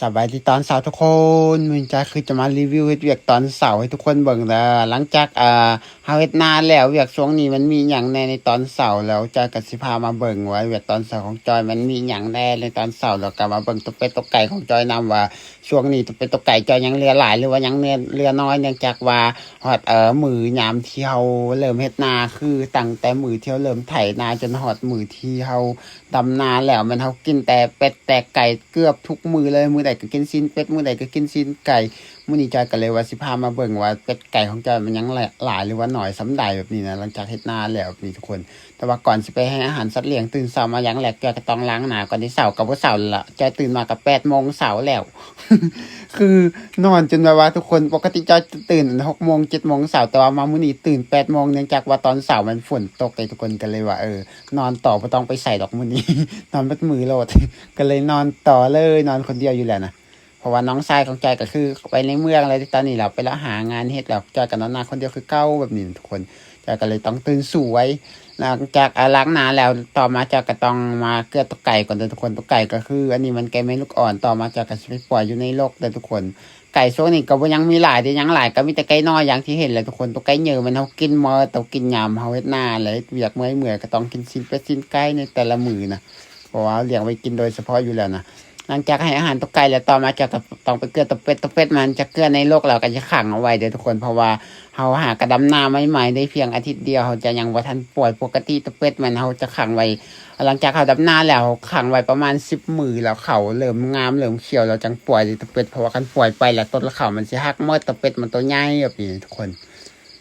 ສະບາຍດີຕອນເຊົ້າທຸກຄົນ, ມື້ນີ້ຈອຍຄືຈະມາຣີວິວເຮັດວຽກຕອນເຊົ້າໃຫ້ທຸກຄົນເບິ່ງເດີ. ຫຼັງຈາກ ເອີ ເຮົາເຮັດນາແລ້ວ, ວຽກຊ່ວງນີ້ມັນມີຫຍັງແດ່ໃນຕອນເຊົ້າ, ແລ້ວຈອຍກໍຊິພາມາເບິ່ງວ່າວຽກຕອນເຊົ້າຂອງຈອຍມັນມີຫຍັງແດ່ໃນຕອນເຊົ້າ, ແລ້ວກໍມາເບິ່ງຕົວເປັດຕົວໄກ່ຂອງຈອຍນຳວ່າ ຊ່ວງນີ້ຕົວເປັດຕົວໄກ່ຈອຍຍັງເຫຼືອຫຼາຍ ຫຼືວ່າຍັງເຫຼືອ ເຫຼືອນ້ອຍ, ເນື່ອງຈາກວ່າຮອດ ເອີ ມື້ຍາມທີ່ເຮົາເລີ່ມເຮັດນາ, ຄືຕັ້ງແຕ່ມື້ທີ່ເຮົາເລີ່ມໄຖນາຈົນຮອດມື້ທີ່ເຮົາ ດຳນາແລ້ວແມ່ນເຮົາກິນແຕ່ເປັດແຕ່ໄກ່ເກືອບທຸກມື້ເລີຍ, ມື້ໃດກໍກິນຊີ້ນເປັດ ມື້ໃດກໍກິນຊີ້ນໄກ່. ມື້ນີ້ຈອຍກໍເລີຍວ່າຊິພາມາເບິ່ງວ່າເປັດໄກ່ຂອງຈອຍມັນຍັງຫຼາຍ ຫຼືວ່າໜ້ອຍສ່ຳໃດແບບນີ້ນະ, ຫຼັງຈາກເຮັດນາແລ້ວແບບນີ້ທຸກຄົນ. ແຕ່ວ່າກ່ອນຊິໄປໃຫ້ອາຫານສັດລ້ຽງ, ຕື່ນເຊົ້າມາຢ່າງແລກຈອຍກໍຕ້ອງລ້າງໜ້າກ່ອນເດ້. ເຊົ້າກໍບໍ່ເຊົ້າລະ, ຈອຍຕື່ນມາກໍແປດໂມງເຊົ້າແລ້ວ. ຄືນອນຈົນແບບວ່າທຸກຄົນ, ປົກກະຕິຈອຍຈະຕື່ນຫົກໂມງເຈັດໂມງເຊົ້າ, ແຕ່ວ່າມາມື້ນີ້ຕື່ນແປດໂມງ, ເນື່ອງຈາກວ່າຕອນເຊົ້າມັນຝົນຕົກເດ້ທຸກຄົນ, ກໍເລີຍວ່າ ເອີ ນອນຕໍ່ ບໍ່ຕ້ອງໄປໃສດອກມື້ນີ້, ນອນເບິດມື້ໂລດ. ກໍເລີຍນອນຕໍ່ເລີຍ, ນອນຄົນດຽວຢູ່ແລ້ວນະ. ເພາະວ່ານ້ອງຊາຍຂອງຈອຍກໍຄືໄປໃນເມືອງແລ້ວ, ຕອນນີ້ລາວໄປລາວຫາງານເຮັດແລ້ວ, ຈອຍກໍນອນນາຄົນດຽວຄືເກົ່າແບບນີ້ນະທຸກຄົນ. ຈອຍກໍເລີຍຕ້ອງຕື່ນສວຍ. ຫຼັງຈາກ ອາ ລ້າງໜ້າແລ້ວ, ຕໍ່ມາຈອຍກໍຕ້ອງມາເກືອຕົວໄກ່ກ່ອນເດີທຸກຄົນ. ຕົວໄກ່ກໍຄື ອັນນີ້ມັນໄກ່ແມ່ລູກອ່ອນ, ຕໍ່ມາຈອຍກໍຊິໄປປ່ອຍຢູ່ໃນລົກເດີທຸກຄົນ. ໄກ່ຊ່ວງນີ້ກໍບໍ່ ຍັງມີຫຼາຍເດ້, ຍັງຫຼາຍກໍມີແຕ່ໄກ່ນ້ອຍຢ່າງທີ່ເຫັນແຫຼະທຸກຄົນ. ຕົວໄກ່ເຍີມັນເຮົາກິນໝົດ, ເຮົາກິນຍາມເຮົາເຮັດນາ ແລະ ເຮັດວຽກເມື່ອຍໆ ກໍຕ້ອງກິນຊີ້ນເປັດຊີ້ນໄກ່ໃນແຕ່ລະມື້ນະ, ເພາະວ່າເຮົາລ້ຽງໄວ້ກິນໂດຍສະເພາະຢູ່ແລ້ວນະ. ຫຼັງຈາກໃຫ້ອາຫານຕົວໄກ່ແລ້ວ, ຕໍ່ມາຈອຍກໍຕ້ອງໄປເກືອຕົວເປັດ. ຕົວເປັດມັນຈະເກືອໃນລົກແລ້ວກໍຈະຂັງເອົາໄວ້ເດີທຸກຄົນ, ເພາະວ່າເຮົາຫາກໍດຳນາໃໝ່ໆໄດ້ພຽງອາທິດດຽວ, ເຮົາຈະຍັງບໍ່ທັນປ່ອຍ. ປົກກະຕິຕົວເປັດມັນເຮົາຈະຂັງໄວ້ ຫຼັງຈາກເຮົາດຳນາແລ້ວ, ຂັງໄວ້ປະມານສິບມື້ແລ້ວ, ເຂົ້າເລີ່ມງາມເລີ່ມຂຽວແລ້ວຈັ່ງປ່ອຍເດ້ຕົວເປັດ, ເພາະວ່າຄັນປ່ອຍໄປແລ້ວ ຕົ້ນເຂົ້າມັນຊິຫັກໝົດ, ຕົວເປັດມັນໂຕໃຫຍ່ແບບນີ້ທຸກຄົນ.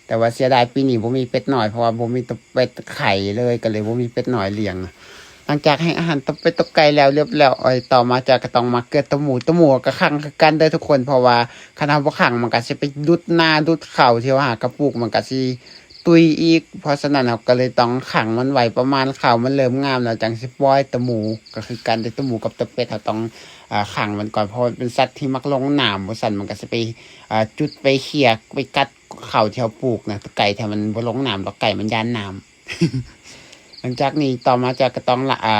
ແຕ່ວ່າເສຍດາຍປີນີ້ບໍ່ມີເປັດນ້ອຍ, ເພາະວ່າບໍ່ມີຕົວເປັດໄຂ່ເລີຍ, ກໍເລີຍບໍ່ມີເປັດນ້ອຍລ້ຽງ. ຫຼັງຈາກໃຫ້ອາຫານຕົວເປັດຕົວໄກ່ແລ້ວຮຽບຮ້ອຍ, ຕໍ່ມາຈອຍກໍຕ້ອງມາເກືອຕົວໝູ. ຕົວໝູກໍຂັງຄືກັນເດີທຸກຄົນ, ເພາະວ່າຄັນເຮົາບໍ່ຂັງ ມັນກໍຊິໄປດຸດນາດຸດເຂົ້າທີ່ເຮົາຫາກໍປູກ, ມັນກໍຊິ ຕຸ້ຍອີກ. ເພາະສະນັ້ນເຮົາກໍເລີຍຕ້ອງຂັງມັນໄວ້ປະມານເຂົ້າມັນເລີ່ມງາມແລ້ວຈັ່ງຊິປ່ອຍ. ຕົວໝູກໍຄືກັນເດ້, ຕົວໝູກັບຕົວເປັດເຮົາຕ້ອງ ອາ ຂັງມັນກ່ອນ, ເພາະມັນເປັນສັດທີ່ມັກລົງນ້ຳ, ບໍ່ຊັ້ນມັນກໍຊິໄປ ອາ ຈຸດໄປເຄຍໄປກັດເຂົ້າທີ່ເຮົາປູກນະ. ແຕ່ໄກ່ແທ້ມັນບໍ່ລົງນ້ຳດອກ, ໄກ່ມັນຢ້ານນ້ຳ. ຫຼັງຈາກນີ້ຕໍ່ມາຈອຍກໍຕ້ອງລະ ອາ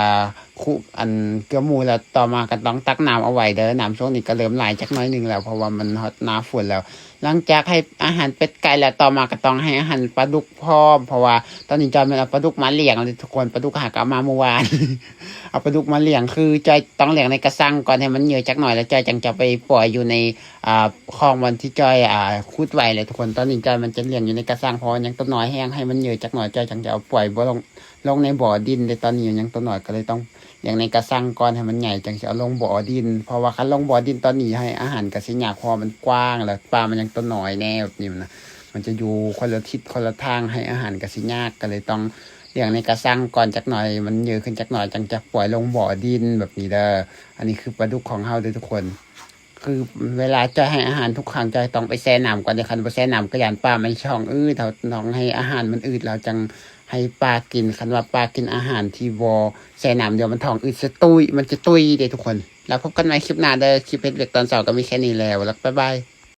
ຄຸ ອັນ ເກືອໝູແລ້ວ, ຕໍ່ມາກໍຕ້ອງຕັກນ້ຳເອົາໄວ້ເດີ. ນ້ຳຊ່ວງນີ້ກໍເລີ່ມຫຼາຍຈັກໜ້ອຍໜຶ່ງແລ້ວ, ເພາະວ່າມັນຮອດໜ້າຝົນແລ້ວ. ຫຼັງຈາກໃຫ້ອາຫານເປັດໄກ່ແລ້ວ, ຕໍ່ມາກໍຕ້ອງໃຫ້ອາຫານປາດຸກພ້ອມ, ເພາະວ່າຕອນນີ້ຈອຍແມ່ນເອົາປາດຸກມາລ້ຽງເລີຍທຸກຄົນ. ປາດຸກຫາກໍເອົາມາມື້ວານ, ເອົາປາດຸກມາລ້ຽງ. ຄືຈອຍຕ້ອງລ້ຽງໃນກະຊັງກ່ອນໃຫ້ມັນເຍີະຈັກໜ້ອຍ, ແລ້ວຈອຍຈັ່ງຈະໄປປ່ອຍຢູ່ໃນ ອາ ຄອງບ່ອນທີ່ຈອຍ ອາ ຂຸດໄວ້ແຫຼະທຸກຄົນ. ຕອນນີ້ຈອຍມັນຈະລ້ຽງຢູ່ໃນກະຊັງ, ເພາະວ່າຍັງໂຕນ້ອຍແຮງ, ໃຫ້ມັນເຍີະຈັກໜ້ອຍ ຈອຍຈັ່ງຈະເອົາປ່ອຍ ບໍ່ລົງ ລົງໃນບໍ່ດິນເດ້. ຕອນນີ້ມັນຍັງໂຕນ້ອຍ, ກໍເລີຍຕ້ອງລ້ຽງໃນກະຊັງກ່ອນໃຫ້ມັນໃຫຍ່, ຈັ່ງຊິເອົາລົງບໍ່ດິນ. ເພາະວ່າຄັນລົງບໍ່ດິນຕອນນີ້ໃຫ້ອາຫານກໍຊິຍາກ, ເພາະວ່າມັນກວ້າງ ແລ້ວປາມັນຍັງໂຕນ້ອຍແດ່ແບບນີ້ນະ, ມັນຈະຢູ່ຄົນລະທິດຄົນລະທາງ, ໃຫ້ອາຫານກໍຊິຍາກ. ກໍເລີຍຕ້ອງລ້ຽງໃນກະຊັງກ່ອນຈັກໜ້ອຍ, ມັນເຍີະຂຶ້ນຈັກໜ້ອຍ ຈັ່ງຈະປ່ອຍລົງບໍ່ດິນແບບນີ້ເດີ. ອັນນີ້ຄືປາດຸກຂອງເຮົາເດີທຸກຄົນ. ຄືເວລາຈອຍໃຫ້ອາຫານທຸກຄັ້ງ ຈອຍຕ້ອງໄປແຊ່ນ້ຳກ່ອນເດ້. ຄັນບໍ່ແຊ່ນ້ຳກໍຢ້ານປາມັນທ້ອງອືດ, ເຮົາຕ້ອງໃຫ້ອາຫານມັນອືດ ແລ້ວຈັ່ງໃຫ້ປາກິນ. ຄັນວ່າປາກິນອາຫານທີ່ບໍ່ແຊ່ນ້ຳ ດຽວມັນທ້ອງອືດ ຈະຕຸ້ຍ ມັນຈະຕຸ້ຍເດ້ທຸກຄົນ. ແລ້ວພົບກັນໃໝ່ຄລິບໜ້າເດີ. ຄລິບເຮັດວຽກຕອນເຊົ້າກໍມີແຄ່ນີ້ແລ້ວ, ແລ້ວບາຍບາຍ.